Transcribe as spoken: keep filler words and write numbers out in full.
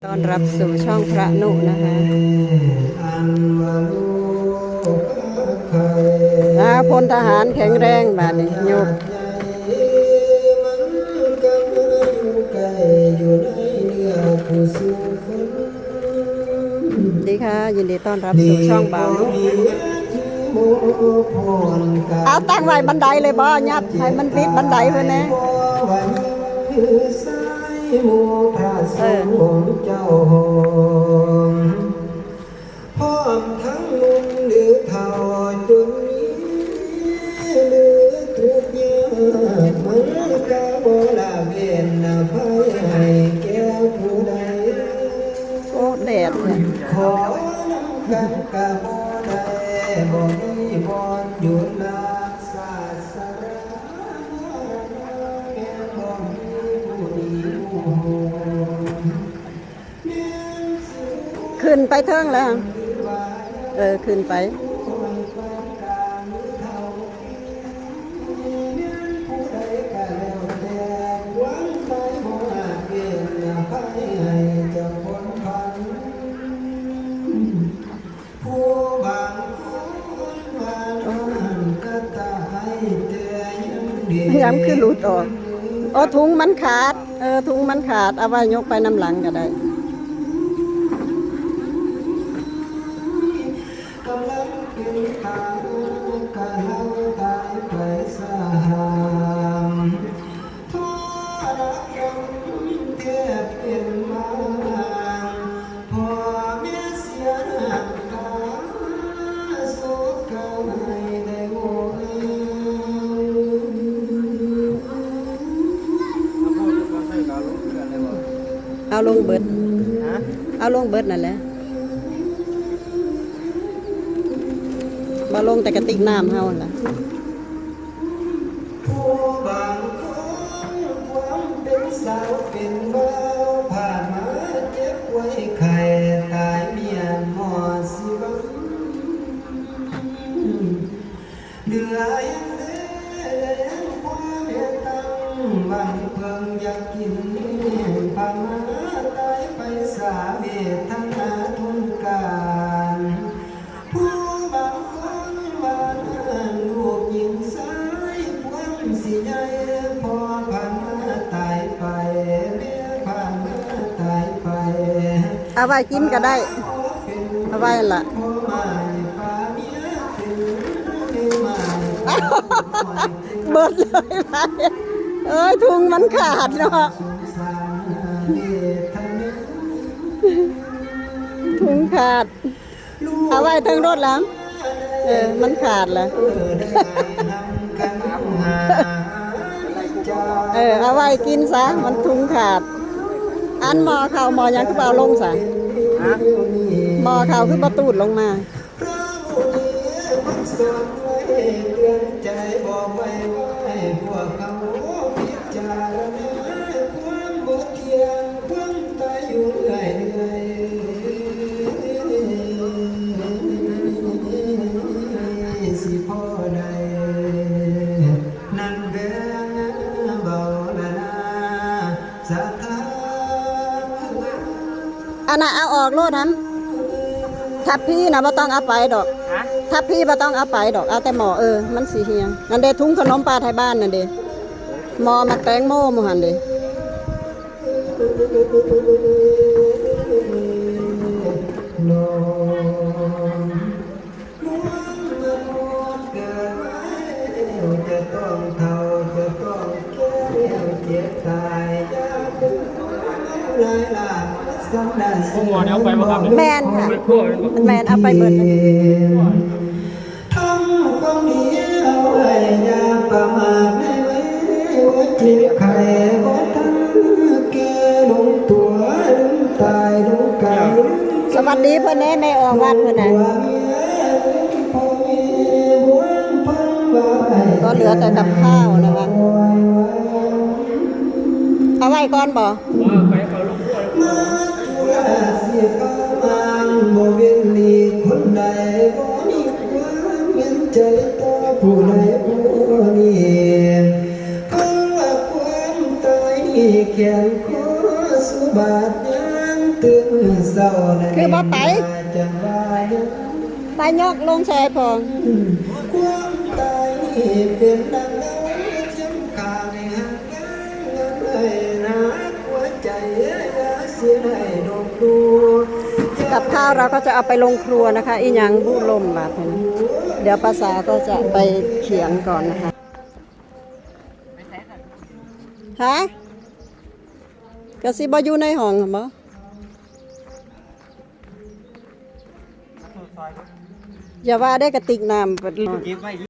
ต้อนรับสู่ช่องพระนุนะคะ อ่า พลทหารแข็งแรงบาดนี้ ยก สวัสดีค่ะ ยินดีต้อนรับสู่ช่องบ่าวนุ เอาตั้งไว้บันไดเลยบ่ ยับให้มันติดบันไดเพิ่นแหน่ เออ พร้อมทั้งหนุ่มหรือเฒ่าจนมีหรือทุกข์ยากมันก็บ่ละเว้นอภัยให้แก่ผู้ใด โอ้ แดดเนี่ย ขอนำกันก็บ่ได้ บ่มีบ่อนหยุดละศาสนา แม่นบ่มีผู้ดีผู้โหด ขึ้นไปเทิงแล้ว เออ ขึ้นไป ยามคือหลุดออก อ๋อ ถุงมันขาด เออ ถุงมันขาด เอาไว้ยกไปนำหลังก็ได้ กำลังเป็นข่าว กะเฮาตายไปสาม ทรกรรมแทบเป็นบ้า พ่อแม่เสียน้ำตา โศกเศร้าให้ได้โวยวาย เอาลงเบิด ฮะ เอาลงเบิดนั่นแหละ บ่ลงแต่กระติกน้ำเฮาหั่นล่ะ ผู้บางคนความเป็นสาวเป็นบ่าว ผ่านมาเจ็บป่วยไข้ตายเมียนหมอสิบัง เหลือแห่งเด้อแห่งความเฮ็ดตั้ง หวังเพิ่งอยากกินแห่งผ่านมาตายไปสาเวทนาทนกาน ผู้บางคนว่าลูกหญิงชายควรสิใหญ่ พ่อผ่านมาตายไป แม่ผ่านมาตายไป เอาไว้กินก็ได้ เอาไว้ละ เบิดเลย เอ้ย ถุงมันขาดเนาะ ถุงขาด เอาไว้เทิงรถแล้ว เออ มันขาดแล้ว เออ เอาไว้กินซะ มันถุงขาด อันหม้อข้าวหม้อหยังคือบ่เอาลงซะ ฮะ หม้อข้าวคือบ่ตูดลงมา พระผู้นี้มักสอนไว้เตือนใจบอกไว้ว่าให้พวกเขาพิจารณาความบ่เที่ยง ความตายอยู่เรื่อยๆ สิพอได้ นั่นเด้อเบาละนา สาธุ อันน่ะเอาออกโลดนั้น ทัพพีนะบ่ต้องเอาไปดอก ฮะ ทัพพีบ่ต้องเอาไปดอก เอาแต่หม้อ เออ มันสิเหี่ย นั่นเด้ ถุงขนมป้าไทบ้านนั่นเด้ หม้อหมากแตงโมหมู่หั่นเด้ จะต้องเฒ่า จะต้องแก่ เจ็บตาย อย่าเป็นหลายล้าน สำนัก พวกหมอเนี่ยเอาไปบ่ครับเนี่ย แม่นค่ะ แม่น เอาไปเบิดเลย ทำความดีเอาไว้ อย่าประมาทในวัย ว่าเจ็บไข้บ่ทันแก่ ลงตัวลงตายลงกาย สวัสดีเพิ่นแน่ แม่ออกวัดเพิ่นน่ะ ก็เหลือแต่กับข้าวนะคะ เอาไว้ก่อนบ่ มาจุฬาเสียกำลัง บ่เว้นหลีกคนใด บ่มีความเห็นใจต่อผู้ใดผู้นี้ เพราะว่าความตายนี่แขนคอสุบาทยางเตื คือบ่ไป ไปยกลงใส่พอง ความตายนี่เป็นดังเงาเคียงข้างให้หักแย้งเงินให้หนักหัวใจ อย่าสิได้ดมดู กับข้าวเราก็จะเอาไปลงครัวนะคะ อีหยังบุลมบาดนี้ เดี๋ยวภาษาก็จะไปเขียงก่อนนะคะ ฮะ ก็สิบ่อยู่ในห้องหั่นบ่ อย่าว่าได้กระติกน้ำ